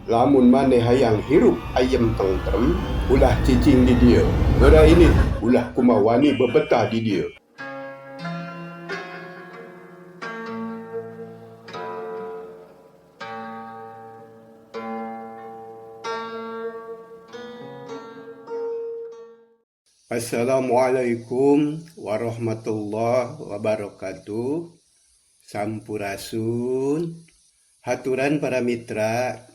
Lamun maneh hayang hirup ayem tentrem, ulah cicing di dieu. Geura indit, ulah kumaha wani bebetah di dieu. Assalamualaikum warahmatullahi wabarakatuh. Sampurasun. Haturan para mitra,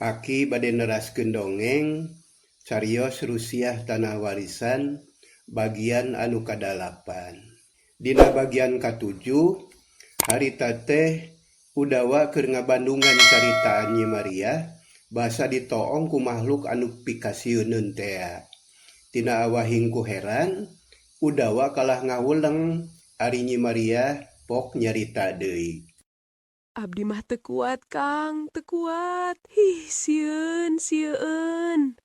Paki bade neraskeun dongeng carios Rusiah Tanah Warisan bagian anu kadalapan. Dina bagian katujuh, harita teh Udawa keur ngabandungan caritaan Nyi Mariah basa ditoong ku mahluk anu pikasieuneun tea. Tina awahing ku heran, Udawa kalah ngahuleng ari Nyi Mariah pok nyarita deui. Abdi mah teu kuat Kang, teu kuat. Hih, sieun, sieun.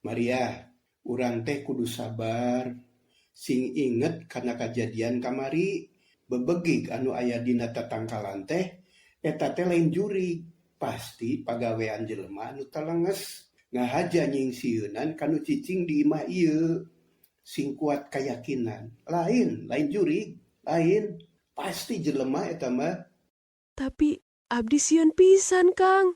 Mariah, urang teh kudu sabar. Sing inget kana kajadian kamari. Bebegig anu aya dina tatangkalan teh eta teh lain jurig, pasti pagawean jelema anu talenges ngahaja nyingsieunan ka nu cicing di imah ieu. Sing kuat kayakinan, lain, lain jurig, lain, pasti jelema eta mah. Tapi abdi sieun pisan, Kang.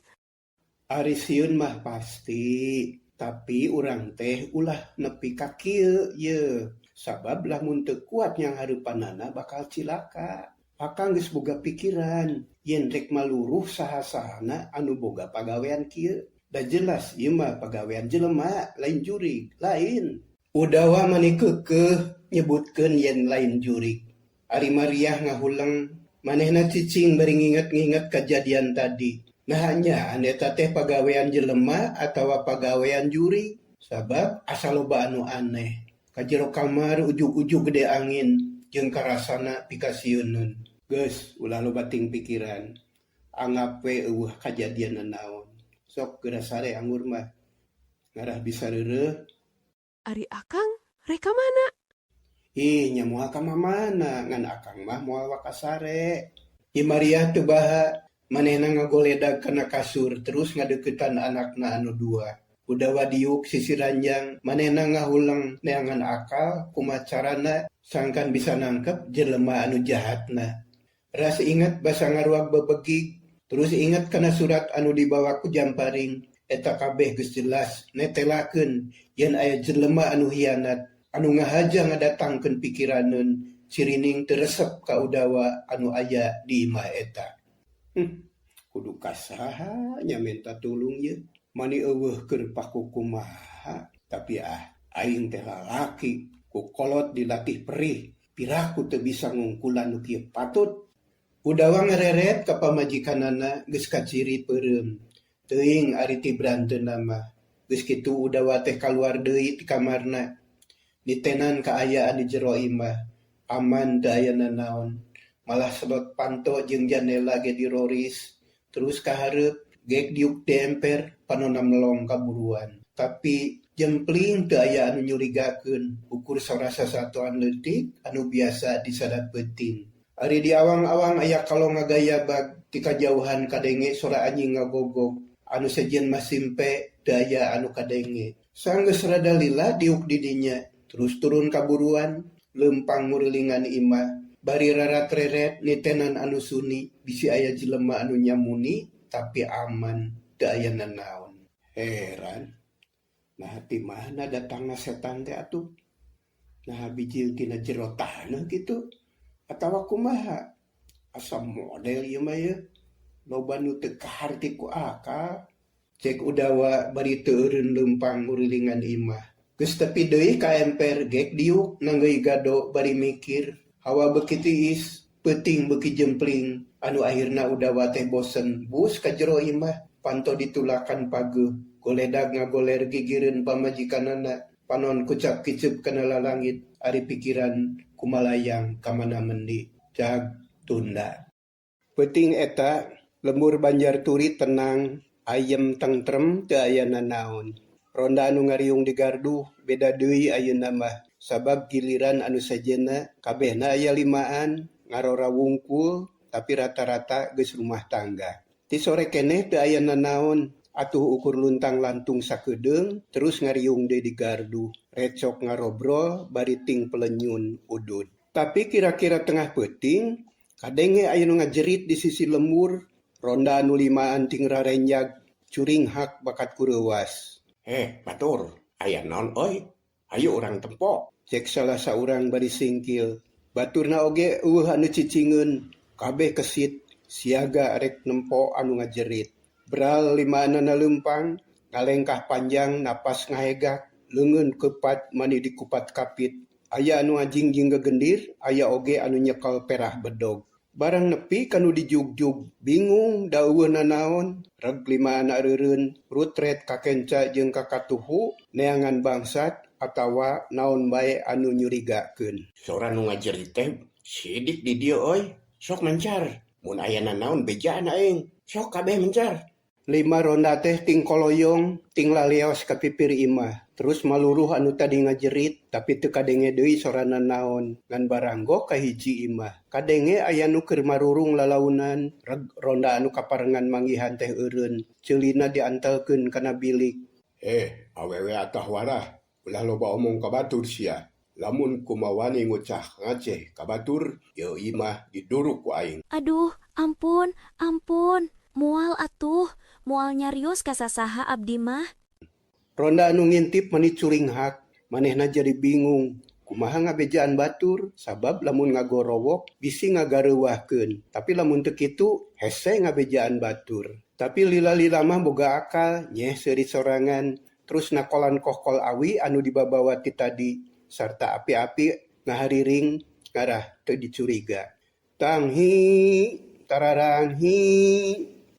Ari sieun mah pasti, tapi urang teh ulah nepi ka kieu yeuh. Sabab lamun teu kuat nyanghareupanana bakal cilaka. Akang geus boga pikiran yen rek maluruh saha-sahana anu boga pagawean kieu. Da jelas ieu mah pagawean jelema lain jurig, lain. Udawa mani keukeuh nyebutkeun yen lain jurig. Ari Mariah ngahuleng, manehna cicing bari nginget-nginget kajadian tadi. Naha nyaan eta teh pagawean jelema atawa pagawean jurig? Sabab asa loba anu aneh. Ka jero kamar ujug-ujug gede angin jeung karasana pikasieuneun. Geus ulah loba ting pikiran. Anggap we eueuh kajadian nanaon. Sok geura sare anggur mah. Ngarah bisa reureuh. Ari Akang rek ka mana? Ih, nya moal ka mamana, ngan akang mah moal waka sare. Nyi Mariah teu baha, manehna ngagoledag kana kasur terus ngadeuketan anakna anu dua. Udawa diuk sisi ranjang, manehna ngahuleng neangan akal kumaha carana sangkan bisa nangkep jelema anu jahatna. Ras inget basa ngaruag bebegig, terus inget kana surat anu dibawa ku Jamparing, eta kabeh geus jelas netelakeun yen aya jelema anu hianat, anu ngahaja ngadatangkeun pikiraneun cirining teu resep ka Udawa anu aya di imah eta. Kudu ka saha nya menta tulung yeuh? Mani eueuh keur pakukumaha, tapi ah aing teh lalaki, ku kolot dilatih perih, piraku teu bisa ngungkulan nu kieu patut. Udawa ngareret ka pamajikanana geus kaciri peureum. Teuing ari ti beranteunna mah. Geus kitu Udawa teh kaluar deui ti kamarna. Nitenan kaayaan di jero imah, aman teu aya nanaon. Malah selot panto jeung janela ge diroris, terus ka hareup gek diuk di emper panonna melong kaburuan. Tapi jempling teu aya anu nyurigakeun ukur sora sasatoan leutik anu biasa disadap peuting. Ari di awang-awang aya kalong ngagayabag ti kajauhan kadenge sora anjing ngagogog anu sejen mah simpe teu aya anu kadenge. Sanggeus rada lila diuk di dinya terus turun kaburuan leumpang ngurilingan imah bari rarat-reret nitenan anu suni bisi aya jelema anu nyamuni tapi aman teu aya nanaon. Heran, naha ti mana datangna setan teh atuh? Naha bijil tina jero taneuh kitu? Atawa kumaha? Asa model ieu mah yeuh. Loba nu teu kaharti ku akal. Cek Udawa bari teu eureun leumpang ngurilingan imah. Geus tepi deui ka emper gek diuk nanggeuy gado bari mikir. Hawa beuki tiis, peuting beuki jempling, anu akhirna Udawa teh bosen bus ka jero imah, panto ditulakan pageuh, goledag ngagoler gigireun pamajikanana, panon kucap-kicep kana lalangit, ari pikiran kumalayang ka mana mendi. Cag tunda. Peuting eta, lembur Banjar Turi tenang, ayem tentrem teu aya nanaon. Ronda anu ngariung di gardu beda deui ayeuna mah, sabab giliran anu sejenna kabehna aya limaan, ngarora wungkul tapi rata-rata geus rumah tangga. Ti sore keneh teu aya nanaon, Atuh ukur luntang-lantung sakedeung terus ngariung deui di gardu. Recok ngarobrol bari ting pelenyun udud. Tapi kira-kira tengah peuting, kadenge aya nu ngajerit di sisi lembur, ronda anu limaan ting rarenjag, curinghak bakat ku reuwas. Heh, batur, aya naon euy? Hayu urang tempo. Cek salah saurang bari singkil. Baturna oge euweuh anu cicingeun, kabeh kesit, siaga rek nempo anu ngajerit. Bral limaanana leumpang, ngalengkah panjang napas ngahegak, leungeun keupat mani dikupat-kapit. Aya anu ngajingjing gegendir, aya oge anu nyekel perah bedog. Barang nepi ka nu dijugjug, bingung da euweuh nanaon, reg limaanna eureun, rutret ka kenca jeung ka katuhu, neangan bangsat atawa naon bae anu nyurigakeun. Sora nu ngajerit teh sidik di dieu euy. Sok mencar. Mun aya nanaon bejaan aing. Sok kabeh mencar. Lima ronda teh ting koloyong, ting laleos ka pipir imah. Terus maluruh anu tadi ngajerit, tapi teu kadenge deui sorana naon. Ngan baranggok ka hiji imah. Kadenge aya nu keur marurung lalaunan, reg ronda anu kaparengan manggihan teh eureun. Ceulina diantelkeun kana bilik. Eh, awewe atah warah, ulah loba omong ka batur sia. Lamun kumawani ngucah ngaceh ka batur, ieu imah diduruk ku aing. Aduh, ampun, ampun. Moal atuh, moal nyarios ka sasaha abdi mah. Ronda anu ngintip mani curinghak, manehna jadi bingung. Kumaha ngabejaan batur, sabab lamun ngagorowok bisi ngagareuwahkeun. Tapi lamun teu kitu, hese ngabejaan batur. Tapi lila-lila mah boga akal, nyeh seuri sorangan, terus nakolan kohkol awi anu dibabawa ti tadi, sarta api-api ngahariring ngarah teu dicuriga. Tanghi, tararanghi,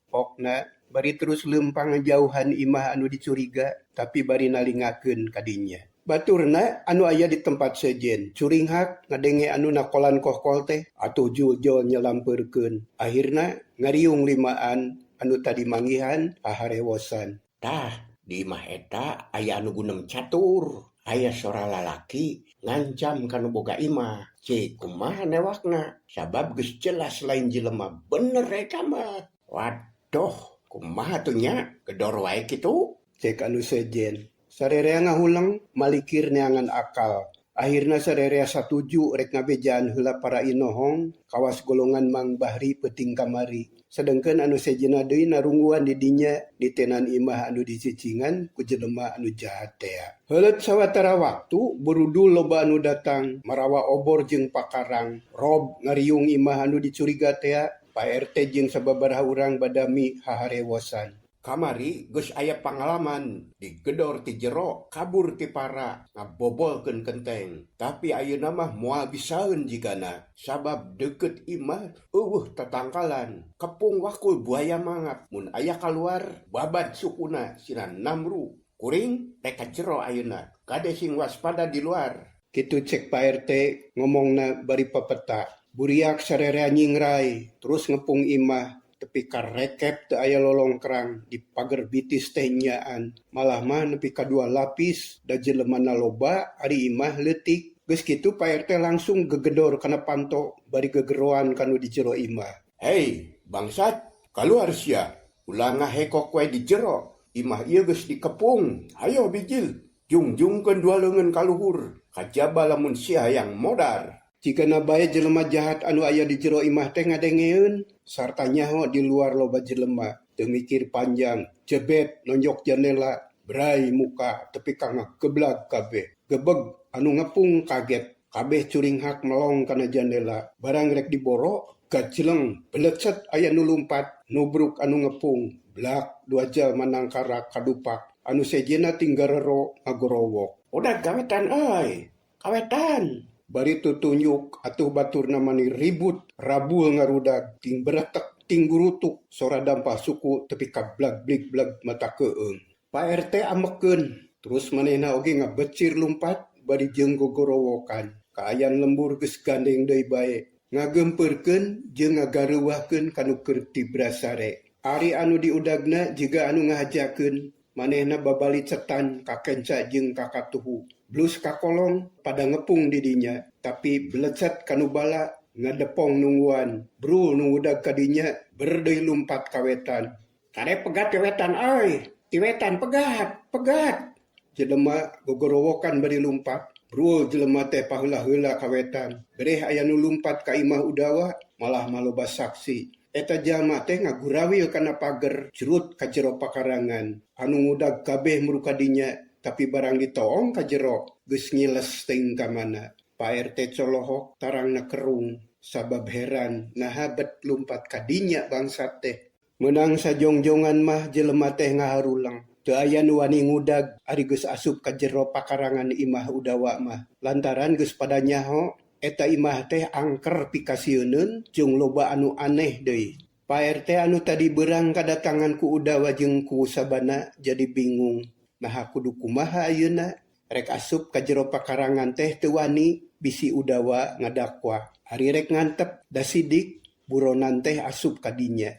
pokna bari terus leumpang ngajauhan imah anu dicuriga, tapi bari nalingakeun kadinya. Baturna anu aya di tempat sejen, curinghak ngadenge anu nakolan kohkol teh, atuh jul-jol nyelampeurkeun. Akhirna ngariung limaan anu tadi manggihan haharewosan. Tah, di imah eta aya anu gunem catur, aya sora lalaki ngancam ka nu boga imah. Cik kumaha newakna, sabab geus jelas lain jelema bener eta mah. Waduh, kumaha tuh nya, gedor wae kitu. Cek anu sejen. Sarerea ngahuleng, malikir neangan akal. Akhirna sarerea satuju rek ngabejaan heula para inohong, kawas golongan Mang Bahri peuting kamari. Sedengkeun anu sejenna deui narungguan di dinya ditenan imah anu dicicingan ku jelema anu jahat tea. Heuleut sawatara waktu burudul loba anu datang, marawa obor jeung pakarang. Rob ngariung imah anu dicuriga tea, Pak RT jeung sababaraha urang badami haharewosan. Kamari geus aya pangalaman, digedor ti jero, kabur ti para, ngabobolkeun kenteng. Tapi ayeuna mah moal bisaeun jigana, sabab deukeut imah euweuh tatangkalan. Kepung wakul buaya mangap, mun aya kaluar babad sukuna sina namru. Kuring rek ka jero ayeuna, kade sing waspada di luar. Kitu cek Pak RT ngomongna bari pepeta. Buriak sarerea nyingrai, terus ngepung imah. Tepi ka rekep teu aya lolongkrang di pager bitis teh nyaan. Malah mah nepi ka 2 lapis da jelemana loba ari imah leutik. Geus kitu Pak RT langsung gegedor kana panto bari gegeroan kanu di jero imah. Hei, bangsat, kaluar sia. Ulah ngahekok wae di jero. Imah ieu geus dikepung. Hayo bijil, jungjungkeun 2 leungeun ka luhur. Kajaba lamun sia hayang modar. Jigana bae jelema jahat anu aya di jero imah teh ngadengeun sarta nyaho di luar loba jelema. Teu mikir panjang, jebet nonjok jendela, brai muka tepi ka ngageblag kabeh. Gebeg anu ngepung kaget, kabeh curinghak melong kana jendela. Barang rek diboro, gajleng, belecet aya nu lumpat, nubruk anu ngepung, blak 2 jalma nangkarak kadupak. Anu sejenna tinggal rero ngagorowok. Udah kawetan euy, kawetan. Bari tutunjuk atuh baturna mani ribut, rabul ngarudag, ting beretek, ting gurutuk, sora dampah suku tepi ka blag blig blag mata keung. Pak RT amekeun, terus manehna oge ngabecir lumpat bari jeung gogorowokan. Kaayan lembur geus gandeng deui bae, ngagempeurkeun jeung ngagareuwahkeun kanu keur tibrasare. Ari anu diudagna jiga anu ngahajakeun, manehna babali cetan ka kenca jeung ka katuhu. Blus kakolong pada ngepung didinya, tapi belecet kanu bala ngadepong nungguan. Brul nungudag kadinya berdei lumpat kawetan. Kare pegat kawetan euy. Ti wetan pegat, pegat. Jelema gogorowokan bari lumpat. Bruul jelema teh paheula-heula ka wetan. Bereh aya nu lumpat ka imah Udawa, malah maloba saksi. Eta jalma teh ngagurawil kana pager, jrut ka jero pakarangan. Anu ngudag kabeh muru ka dinya, tapi barang ditoong ka jero, geus ngiles teuing ka mana. Pa RT colohok, tarangna kerung, sabab heran naha bet lumpat ka dinya bangsat teh. Meunang sajongjongan mah jelema teh ngaharuleng. Teu aya nu wani ngudag ari geus asup ka jero pakarangan imah Udawa mah. Lantaran geus pada nyaho eta imah teh angker pikasieuneun jeung loba anu aneh deui. Pa RT anu tadi beurang kadatangan ku Udawa jeung ku Sabana jadi bingung. Naha kudu kumaha ayeuna? Rek asup ka jero pakarangan teh teu wani bisi Udawa ngadakwa. Ari rek ngantep da sidik buronan teh asup ka dinya.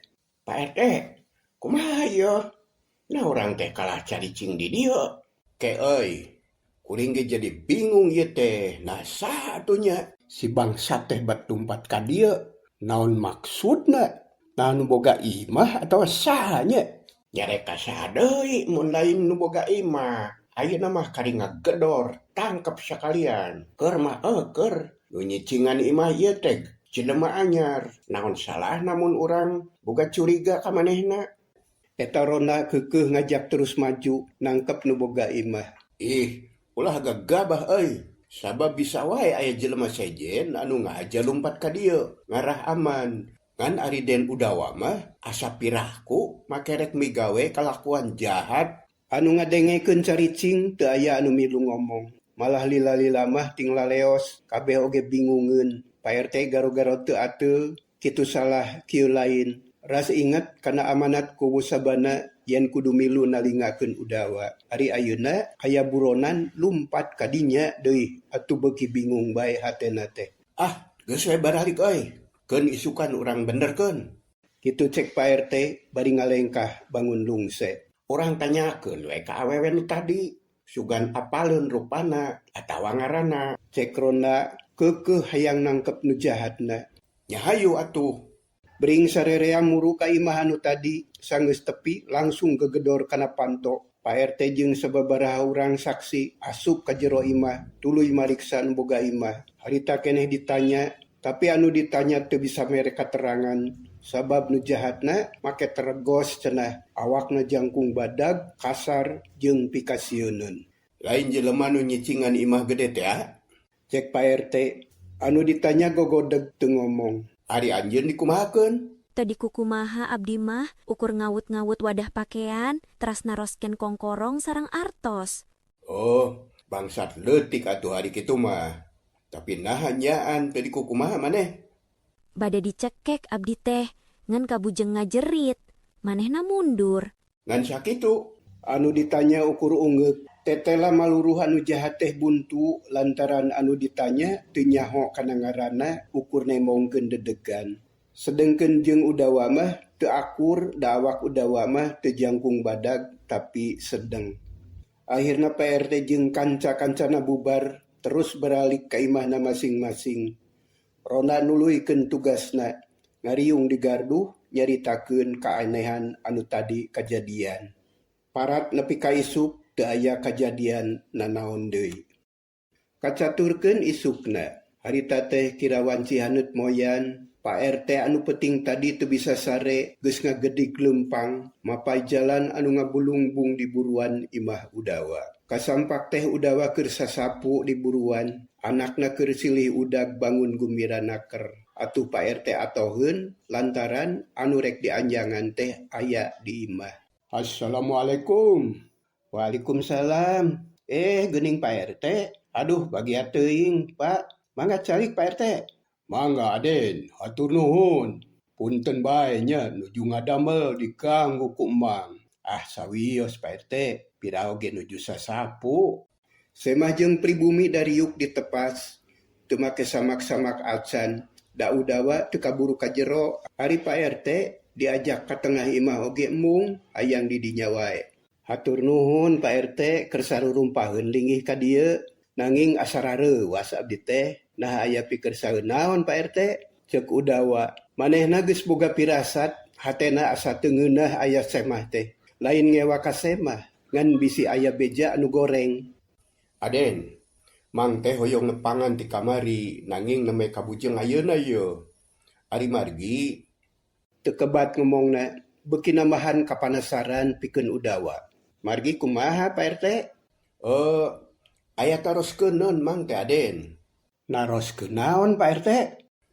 Pak RT, kumaha ieu? Nah urang teh kalah caricing di dieu. Ke euy, kuring ge jadi bingung ieu teh. Nah saha atuh nya? Si bangsat teh bat lumpat ka dieu. Naon maksudna? Nah nu boga imah atawa saha nya? Nya rek ka saha deui mun lain nu boga imah. Ayeuna mah kari ngagedor, tangkep sakalian. Keur mah euker, nu nyicingan imah ieu teh jelema anyar. Naon salahna mun urang boga curiga ka manehna? Eta ronda keukeuh ngajak terus maju nangkep nu boga imah. Ih, ulah gagabah euy. Sabab bisa wae aya jelema sejen anu ngahaja lumpat ka dieu, ngarah aman. Ngan ari Den Udawa mah asa pirahku make rek migawe kalakuan jahat. Anu ngadengekeun caricing teu aya anu milu ngomong. Malah lila-lila mah ting laleos, kabeh oge bingungeun. Pak RT garo-garo teu ateul, kitu salah kieu lain. Ras inget kana amanat ku Sabana yen kudu milu nalingakeun Udawa. Ari ayeuna aya buronan lumpat ka dinya deui atuh beuki bingung bae hatena teh. Ah, geus we baralik euy. Keun isukan urang benerkeun. Kitu cek Pak RT bari ngalengkah bangun lungse. Urang tanyakeun we ka awewe nu tadi, sugan apaleun rupana atawa ngaranna. Cek ronda keukeuh hayang nangkep nu jahatna. Nya hayu atuh. Bring sarerea muru ka imah anu tadi, sanggeus tepi langsung gegedor kana panto. Pak RT jeung sababaraha urang saksi asup ka jero imah, tuluy mariksa nu boga imah. Harita keneh ditanya, tapi anu ditanya teu bisa mere katerangan. Sabab nu jahatna make teregos cenah, awakna jangkung badag, kasar jeung pikasieuneun. Lain jelema nu nyicingan imah gede teh ah? Cek Pak RT, anu ditanya gogodeg teu ngomong. Ari anjeun dikumahakeun? Teu dikukumaha abdi mah ukur ngawut-ngawut wadah pakean, teras naroskeun kongkorong sareng artos. Oh, bangsat leutik atuh ari kitu mah. Tapi naha nyaan teu dikukumaha maneh? Bade dicekek abdi teh, ngan kabujeng ngajerit. Manehna mundur. Ngan sakitu. Anu ditanya ukur ungeuk. Tetela maluruh anu jahat teh buntu lantaran anu ditanya teu nyaho kana ngaranna ukur nembongkeun dedegan. Sedengkeun jeung Udawa mah teu akur da awak Udawa mah teu jangkung badag tapi sedeng. Akhirna Pak RT jeung kanca-kancana bubar terus beralik ka imahna masing-masing. Ronda nuluykeun tugasna, ngariung di gardu nyaritakeun kaanehan anu tadi kajadian. Parat nepi ka isuk teu aya kajadian nanaon deui. Kacaturkeun isukna, harita teh kira wanci haneut moyan, Pak RT anu peuting tadi teu bisa sare geus ngagedig leumpang mapay jalan anu ngabulungbung di buruan imah Udawa. Kasampak teh Udawa keur sasapu di buruan, anakna keur silih udag bangun gumira naker. Atuh Pak RT atoheun lantaran anu rek dianjangan teh aya di imah. Assalamualaikum. Waalaikumsalam. Geuning Pak RT. Aduh, bagia teuing, Pak. Mangga calik Pak RT. Mangga Aden, hatur nuhun. Punten bae nya nuju ngadamel diganggu ku emang. Ah, sawios Pak RT, pira oge nuju sasapu. Semah jeung pribumi dariuk ditepas, teu make samak-samak acan. Da Udawa teu kaburu ka jero. Ari Pak RT diajak ka tengah imah oge embung hayang di dinya wae. Hatur nuhun Pak RT keur sarurumpaheun linggih ka dieu. Nanging asa rareuwas abdi teh. Nah aya pikersaeun naon Pak RT? Ceuk Udawa. Manehna geus boga pirasat, hatena asa teu ngeunah aya semah teh. Lain ngewa ka semah, ngan bisi aya beja anu goreng. Aden, Mang teh hoyong nepangan ti kamari nanging nembe kabujeng ayeuna yeuh. Ari margi Teu kebat ngomongna, beuki nambahan kapanasaran pikeun Udawa. Margi kumaha Pak RT? Aya taroskeun Mang teh Aden. Naroskeun naon Pak RT?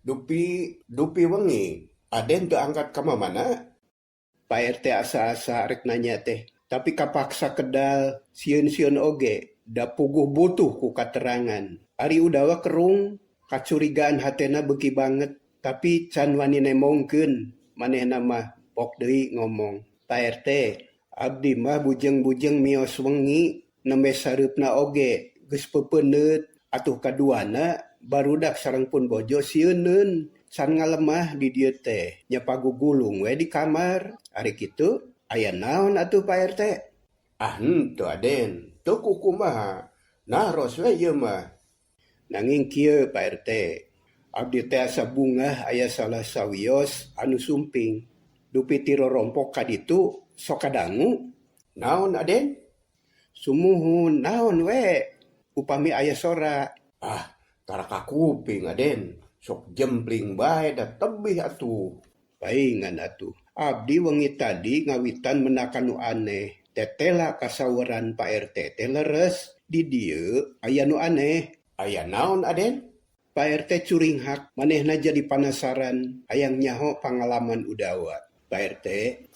Dupi dupi wengi Aden teu angkat ka mamana? Pak RT asa-asa rek nanya teh, tapi kapaksa kedal sieun-sieun oge da puguh butuh ku katerangan. Ari Udawa kerung, kacurigaan hatena beuki banget, tapi can wani nembongkeun. Manehna mah pok deui ngomong. Pak RT, abdi mah bujeng-bujeng mios wengi nembe sareupna oge geus peupeundeut atuh kaduana barudak sareng pun bojo sieuneun can ngalemah di dieu teh nya pagugulung we di kamar. Ari kitu aya naon atuh Pak RT? Ah henteu Aden, teu kukumaha. Naros we ieu mah. Nanging kieu Pak RT, abdi teh asa bungah aya salah sawios anu sumping. Dupi ti rorompok ka ditu sok kadangu. Naon Aden? Sumuhun naon we upami aya sora. Ah, tara kakuping Aden. Sok jempling bae da tebih atuh. Paingan atuh. Abdi wengi tadi ngawitan menakan nu aneh. Tetela kasaweran Pak RT teh leres. Di dieu aya nu aneh. Aya naon Aden? Pak RT curinghak, manehna jadi panasaran hayang nyaho pangalaman Udawa. Pak RT,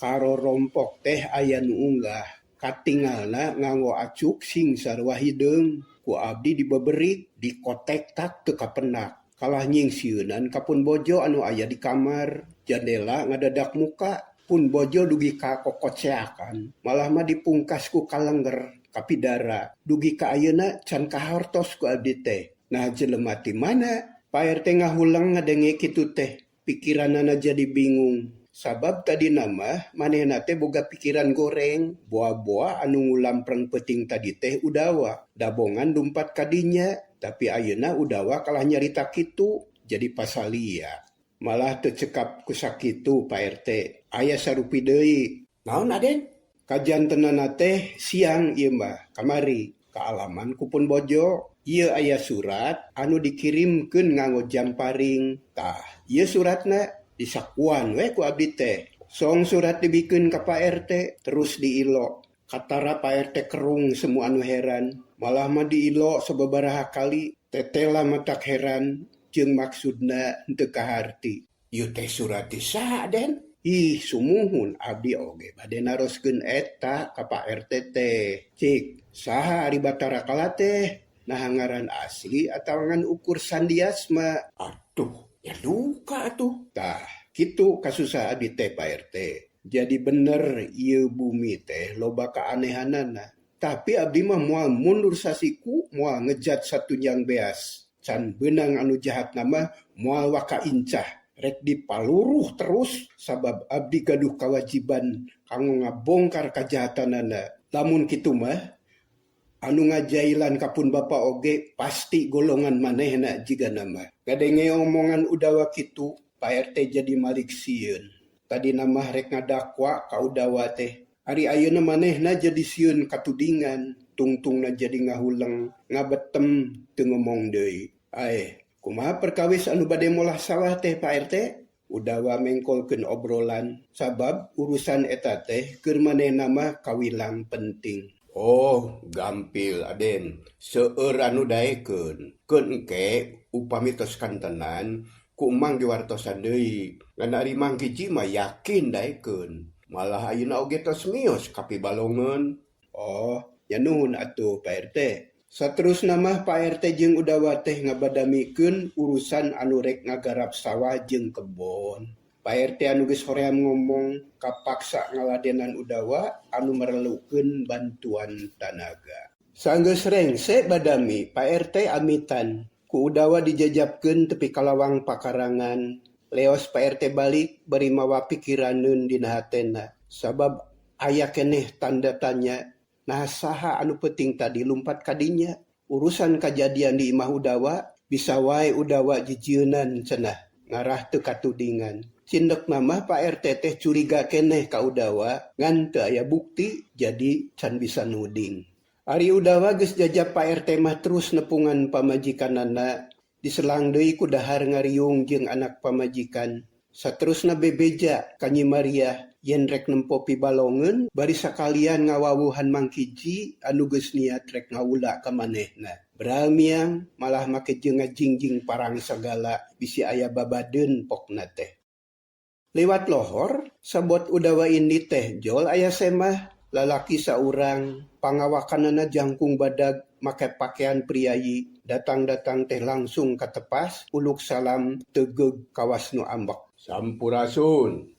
karorompok teh aya nu unggah. Katingalna nganggo acuk sing sarua hideung. Ku abdi dibeberik, dikotek-tak teu kapenak. Kalah nyingsieunan ka pun bojo anu aya di kamar. Jandela ngadadak muka, pun bojo dugi ka kokoceakan. Malah mah dipungkas ku kalengger, kapidara. Dugi ka ayeuna can kahartos ku abdi teh. Nah jelema ti mana? Pak RT ngahuleng ngadenge kitu teh. Pikiranana jadi bingung. Sabab tadi nama manehna teh boga pikiran goreng. Boa-boa anu ngulampreng peuting tadi teh Udawa. Dabongan lumpat kadinya. Tapi ayeuna Udawa kalah nyarita kitu jadi pasalia. Malah teu cekap ku sakitu Pak RT. Aya sarupi deui. Naon Aden? Kajantenana teh siang ieu mah kamari. Kaalaman ku pun bojo. Ieu aya surat anu dikirimkeun nganggo jamparing. Tah, ieu suratna disakuan we ku abdi teh. Song surat dibikeun ka Pak RT terus diilo. Katara Pak RT kerung semua anu heran. Malah mah diilo sababaraha kali. Tetela matak heran jeung maksudna henteu kaharti. Ieu teh surat ti saha Aden? Ih, sumuhun abdi oge bade naroskeun eta ka Pak RT teh. Cik, saha ari Batara Kala teh? Nah ngaran asli atawa ngan ukur sandiasma? Atuh, ya duka atuh. Tah, kitu kasusah abdi teh Pak RT. Jadi bener ieu bumi teh loba keanehanana. Tapi abdi mah moal mundur sasiku, moal ngejat satunjang beas. Can beunang anu jahat nama moal waka incah. Rek dipaluruh terus sabab abdi gaduh kawajiban kanggo ngabongkar kajahatanana. Lamun kitu mah anu ngajailan ka pun bapa oge pasti golongan manehna jigana mah. Ngadenge omongan Udawa kitu, Pak RT jadi malik sieun. Tadi nama rek ngadakwa ka Udawa teh. Ari ayeuna manehna jadi sieun katudingan, tungtungna jadi ngahuleng, ngabetem teu ngomong deui. Aeh, kumaha perkawis anu bade molah sawah teh Pak RT? Udawa mengkolkeun obrolan sabab urusan eta teh keur manehna mah kawilang penting. Oh, gampil Aden. Seueur anu daekeun. Keun engke upami tos kantenan ku Emang diwartosan deui. Ngan ari Mang Kiji mah yakin daekeun. Malah ayeuna oge tos mios ka Pibalongeun. Oh, ya nuhun atuh Pak RT. Saterusna mah Pak RT jeung Udawa teh ngabadamikeun urusan anu rek ngagarap sawah jeung kebon. Pak RT anu geus hoream ngomong kapaksa ngaladenan Udawa anu merelukeun bantuan tanaga. Sanggeus rengse badami, Pak RT amitan. Ku Udawa dijajabkeun tepi ka lawang pakarangan. Leos Pak RT balik bari mawa pikiraneun dina hatena. Sabab aya keneh tanda tanya. Nah saha anu peuting tadi lumpat kadinya. Urusan kajadian di imah Udawa bisa wae Udawa jijieunan cenah ngarah teu katudingan. Cindekna mah Pak RT teh curiga keneh ka Udawa ngan teu aya bukti jadi can bisa nuding. Ari Udawa geus jajap Pak RT mah terus nepungan pamajikanana diselang deui ku dahar ngariung jeung anak pamajikan. Saterusna bebeja ka Nyi Mariah yen rek nempo pibalongeun bari sakalian ngawawuhan Mang Kiji anu geus niat rek ngawula ka manehna. Beral miang malah make jeung ngajingjing parang sagala bisi aya babadeun pokna teh. Lewat lohor sabot Udawa indit teh jol aya semah lalaki saurang pangawakanana jangkung badag make pakaian priayi datang-datang teh langsung katepas uluk salam tegeug kawas nu ambek. Sampurasun.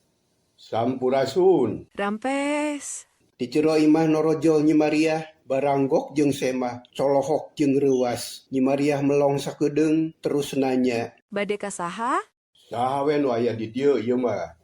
Sampurasun. Rampes. Di jero imah norojol Nyi Mariah baranggok jeung semah colohok jeung reuwas. Nyi Mariah melong sakedeung terus nanya. Bade ka saha? Saha we nu aya di dieu ieu mah?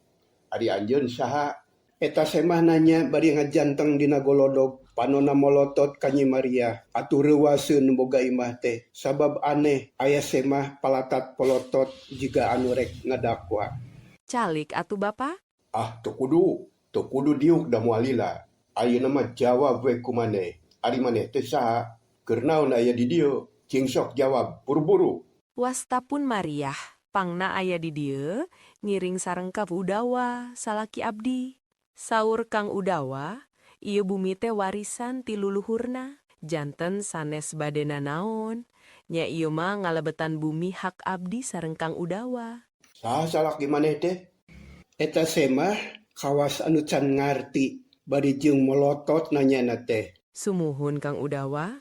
Ari anjeun saha? Eta semah nanya bari ngajanteng dina golodog panona molotot ka Nyi Mariah. Atuh reuwaseun nu boga imah teh sabab aneh aya semah palatat polotot jiga anu rek ngadakwa. Calik atuh Bapa? Ah, teu kudu, teu kudu diuk da moal lila. Ayeuna mah jawab we ku maneh. Ari maneh teh saha? Keur naon aya di dieu? Cing sok jawab buru-buru. Wasta pun Mariah, pangna aya di dieu ngiring sareng ka Udawa, salaki abdi. Saur Kang Udawa, ieu bumi teh warisan ti luluhurna, janten sanes bade nanaon. Nya ieu mah ngalebetan bumi hak abdi sareng Kang Udawa. Saha salaki maneh teh? Eta semah kawas anu can ngarti bari jeung molotot nanyana teh. Sumuhun Kang Udawa.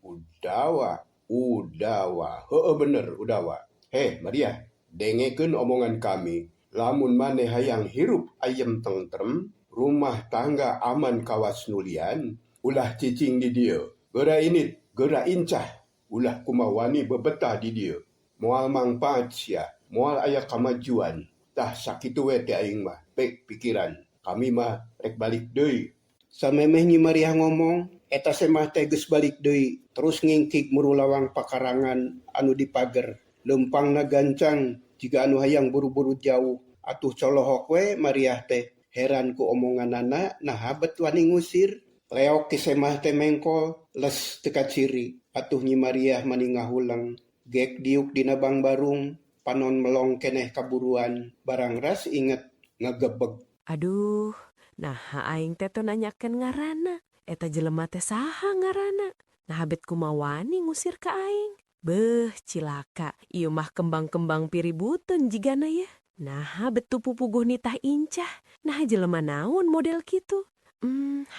Udawa, Udawa. Heueuh bener Udawa. Heh Maria, dengekeun omongan kami. Lamun maneh hayang hirup ayem tentrem, rumah tangga aman kawas nulian, ulah cicing di dieu. Geura init, geura incah, ulah kumawani bebetah di dieu. Moal mangpaat sia, moal aya kamajuan. Tah sakitu we teh aing mah, pek pikiran. Kami mah rek balik deui. Samemeh Nyi Mariah ngomong, eta semah teh geus balik deui, terus ngingkig muru lawang pakarangan anu dipager. Leumpangna gancang jiga anu hayang buru-buru jauh. Atuh colohok we Mariah teh, heran ku omonganana naha bet wani ngusir. Leok ti semah teh mengkol, les teu kaciri. Atuh Nyi Mariah mani ngahuleng. Gek diuk dina bangbarung, panon melong keneh kaburuan. Barang ras inget ngagebeg. Aduh, naha aing teh teu nanyakeun ngaranna. Eta jelema teh saha ngaranna? Naha bet kumawani ngusir ka aing? Beuh, cilaka. Ieu mah kembang-kembang piributeun jigana yeuh. Naha bet teu pupuguh nitah incah. Naha jelema naon model kitu?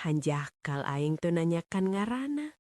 Hanjakal aing teu nanyakan ngaranna.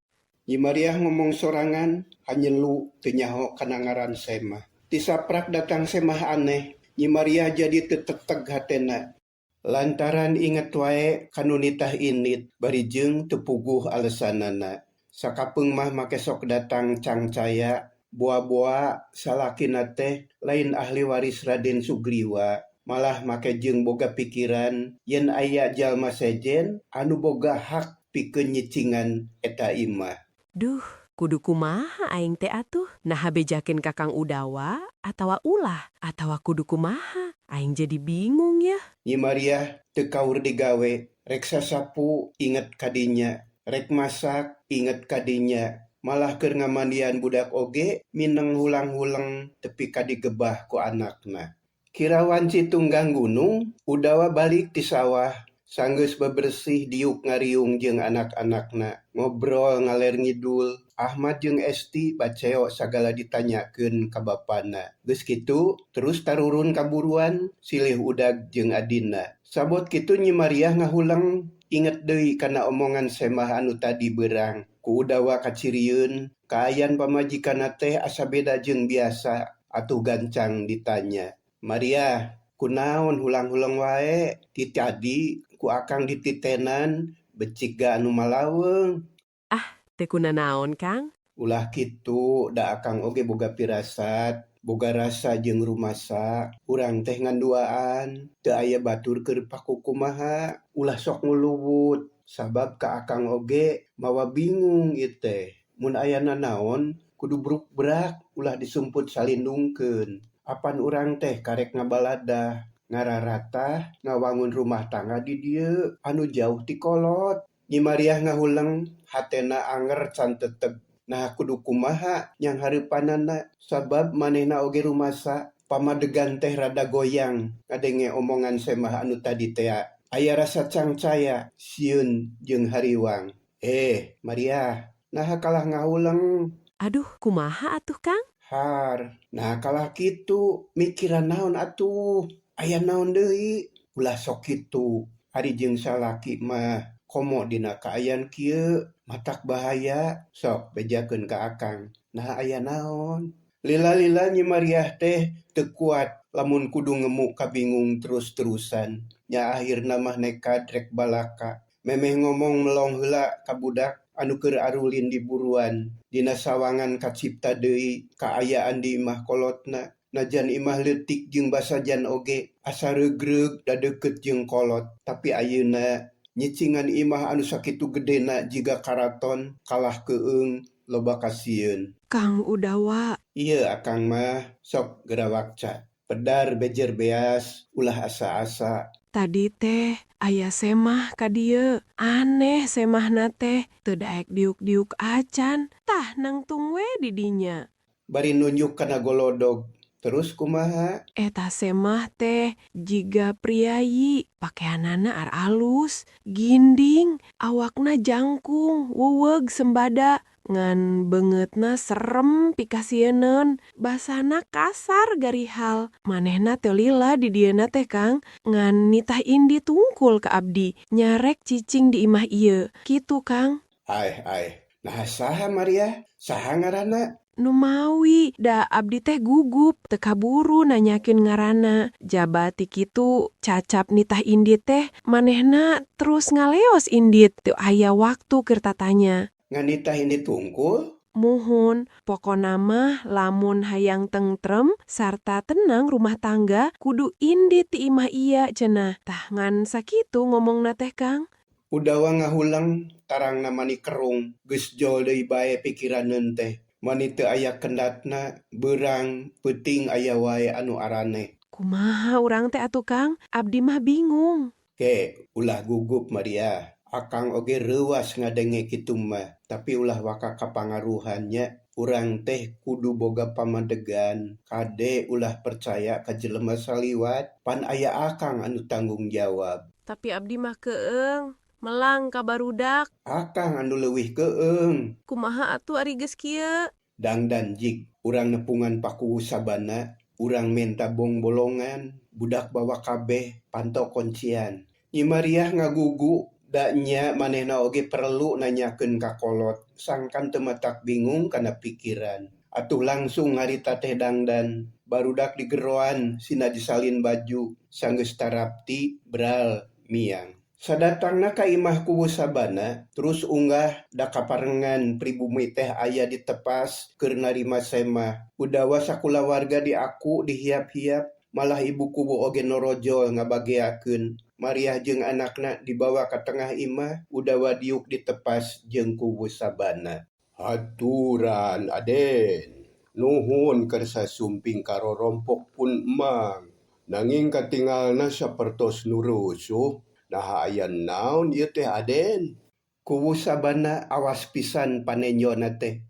Nyi Mariah ngomong sorangan, hanyelu teu nyaho kana ngaran semah. Tisaprak datang semah aneh, Nyi Mariah jadi teu teteg hatena. Lantaran inget wae kanu nitah indit, bari jeung teu puguh alesanana. Sakapeung mah make sok datang cangcaya, boa-boa salakina teh lain ahli waris Raden Sugriwa. Malah make jeung boga pikiran yen aya jalma sejen anu boga hak pikeun nyicingan eta imah. Duh, kudu kumaha aing teh atuh? Naha bejakeun ka Kang Udawa atawa ulah atawa kudu kumaha? Aing jadi bingung ya. Nyi Mariah teu kaur digawe, rek sasapu inget kadinya, rek masak inget kadinya, malah keur ngamandian budak oge mineng hulang-huleng tepi ka digebah ku anakna. Kira wanci tunggang gunung, Udawa balik ti sawah, sanggeus bebersih diuk ngariung jeung anak-anakna, ngobrol ngaler ngidul. Ahmad jeung Esti baceo sagala ditanyakeun ka bapana. Geus kitu terus tarurun kaburuan silih udag jeung adina. Sabot kitu Nyi Mariah ngahuleng inget deui kana omongan semah anu tadi beurang. Ku Udawa kacirieun, kaayan pamajikanna teh asa beda jeung biasa, atuh gancang ditanya. Maria, kunaon hulang-huleng wae? Ti tadi ku akang dititenan becik ga anu malaweung. Ah, teu kunanaon, Kang? Ulah kitu, da akang oge boga pirasat, boga rasa jeung rumasa. Urang teh ngan duaan, teu aya batur keur pakukumaha, ulah sok nguluwut. Sabab ka akang oge mawa bingung ieu teh. Mun aya nanaon kudu brukbrak, ulah disumput salindungkeun. Apan urang teh karek ngabaladah, ngararatah, ngawangun rumah tangga di dieu anu jauh ti kolot. Nyi Mariah ngahuleng, hatena anger can teteg. Naha kudu kumaha nyanghareupanana sabab manehna oge rumasa. Pamadegan teh rada goyang ngadenge omongan Semah anu tadi tea. Aya rasa cangcaya, sieun jeung hariwang. Eh, Mariah, naha kalah ngahuleng? Aduh, kumaha atuh Kang? Har, naha kalah kitu, mikiran naon atuh? Aya naon deui? Ulah sok kitu. Ari jeung salaki mah komo dina kaayaan kieu matak bahaya. Sok bejakeun ka Akang. Naha aya naon? Lila-lila Nyi Mariah teh teu kuat lamun kudu ngemu kabingung terus-terusan. Nya akhirna mah nekad rek balaka. Memeh ngomong melong heula ka budak anu keur arulin di buruan. Dina sawangan kacipta deui kaayaan di imah kolotna. Najan imah leutik jeung basajan oge asa reugreug da deukeut jeung kolot. Tapi ayeuna nyicingan imah anu sakitu gedena jiga karaton kalah keung loba kasieun. Kang Udawa. Ieu Akang mah sok geura wakca. Pedar bejer beas ulah asa-asa. Tadi teh aya Semah ka dieu. Aneh Semahna teh teu daek diuk-diuk acan. Tah nangtung we di dinya. Bari nunjuk kana golodog. Terus kumaha? Eta Semah teh jiga priayi, pakeanana aralus, ginding, awakna jangkung, weuweug sembada, ngan beungeutna serem pikasieuneun, basana kasar garihal. Manehna teu lila di dieuna teh Kang, ngan nitah indit tungkul ka abdi, nyarek cicing di imah ieu. Kitu Kang. Aeh aeh, naha saha Mariah? Saha ngaranna? Numawi, da abdi teh gugup, teu kaburu nanyakeun ngaranna. Jaba ti kitu cacap nitah indit teh manehna terus ngaleos indit, teu aya waktu keur tatanya. Ngan nitah indit tungkul? Muhun, pokona mah lamun hayang tentrem sarta tenang rumah tangga kudu indit ti imah ieu cenah. Tah ngan sakitu ngomongna teh Kang. Udawa ngahuleng, tarangna mani kerung, geus jol deui bae pikiraneun teh. Mani teu aya kendatna, beurang, peuting aya wae anu araneh. Kumaha urang teh atuh Kang? Abdi mah bingung. Ke, ulah gugup Mariah. Akang oge reuwas ngadenge kitu mah, tapi ulah waka kapangaruhan nya. Urang teh kudu boga pamadegan. Kade ulah percaya ka jelema saliwat, pan aya Akang anu tanggung jawab. Tapi abdi mah keung, melang ka barudak. Akang anu leuwih keung. Kumaha atuh ari geus kieu? Dangdan jig, urang nepungan Pakuwu Sabana, urang menta bongbolongan, budak bawa kabeh, panto kuncian. Nyi Mariah ngagugu, da nya manehna oge perlu nanyakeun ka kolot, sangkan teu matak bingung kana pikiran. Atuh langsung harita teh dangdan, barudak digeroan sina disalin baju, sanggeus tarapti bral miang. Sadatangna ka imah Kuwu Sabana, terus unggah da kaparengan pribumi teh aya di tepas keur narima Semah. Udawa sakulawarga diaku dihiap-hiap, malah ibu kuwu oge norojol ngabageakeun. Mariah jeung anakna dibawa ka tengah imah, udawa diuk di tepas jeung Kuwu Sabana. Haturan Aden, nuhun kersa sumping karorompok pun emang. Nanging katingalna sapertos nu rusuh. Naha aya naon ieu teh Aden? Kuwu Sabana awas pisan panenjona teh.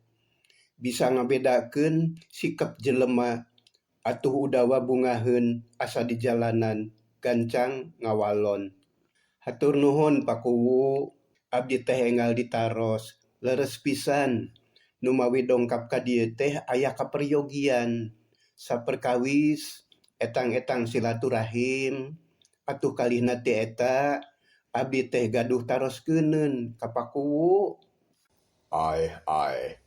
Bisa ngabedakeun sikep jelema atuh udawa bungaheun asa di jalanan gancang ngawalon. Hatur nuhun Pakuwu, abdi teh enggal ditaros, leres pisan. Numawi dongkap ka dieu teh aya kaperyogian. Saperkawis etang-etang silaturahim atuh kalihna ti eta abdi teh gaduh taroskeuneun ka Pakuwu. Aeh aeh.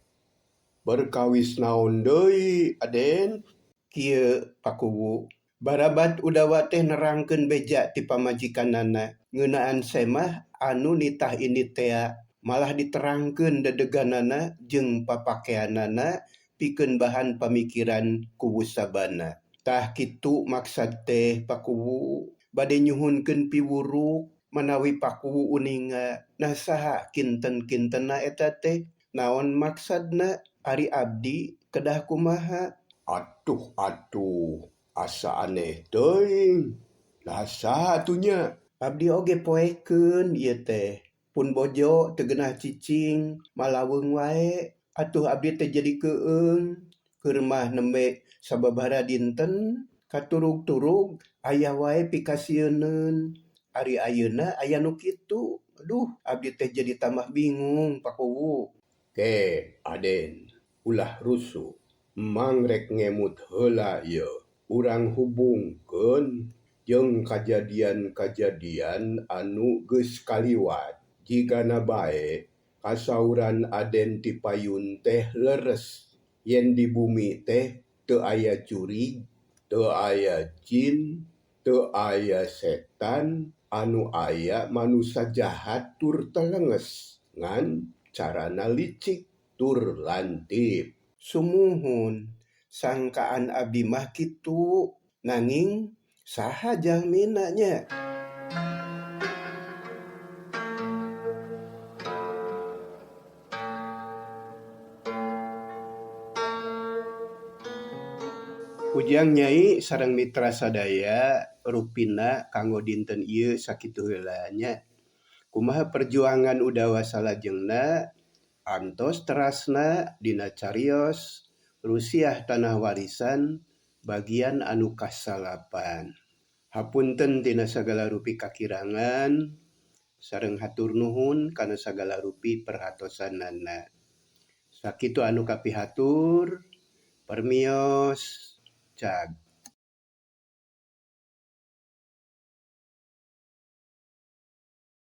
Berkawis naon deui Aden? Kieu Pakuwu. Barabat Udawa teh nerangkeun beja ti pamajikanana ngeunaan Semah anu nitah indit tea malah diterangkeun dedeganana jeung papakeanana pikeun bahan pamikiran Kuwu Sabana. Tah kitu maksad teh Pakuwu bade nyuhunkeun piwuruk manawi Pakuwu uninga. Nah saha kinten-kintenna eta teh? Naon maksadna? Ari abdi kedah kumaha? Atuh atuh asa aneh teuing. Lah saha atuh nya? Abdi oge poekeun ieu teh. Pun bojo teu geunah cicing, malaweung wae. Atuh abdi teh jadi keueung. Keur mah nembe sababaraha dinten katurug-turug aya wae pikasieuneun. Ari ayeuna aya nu kitu. Aduh, abdi teh jadi tambah bingung Pak Kuwu. Ke, Aden, ulah rusuh. Mang rek ngemut heula ieu. Urang hubungkeun jeung kajadian-kajadian anu geus kaliwat. Jigana bae kasauran Aden ti payun teh leres. Yen di bumi teh teu aya jurig, teu aya jin, teu aya setan, anu aya manusa jahat tur telenges ngan carana licik tur lantip. Sumuhun, sangkaan abdi mah kitu. Nanging saha jalmina nya? Ujang Nyai sareng mitra sadaya rupina kanggo dinten ieu sakitu heula nya. Kumaha perjuangan udawa salajengna antos terasna dina carios Rusiah Tanah Warisan bagian anu kasalapan. Hapunten tina sagala rupi kakirangan sareng hatur nuhun kana sagala rupi perhatosanana. Sakitu anu kapihatur, permios. Cag.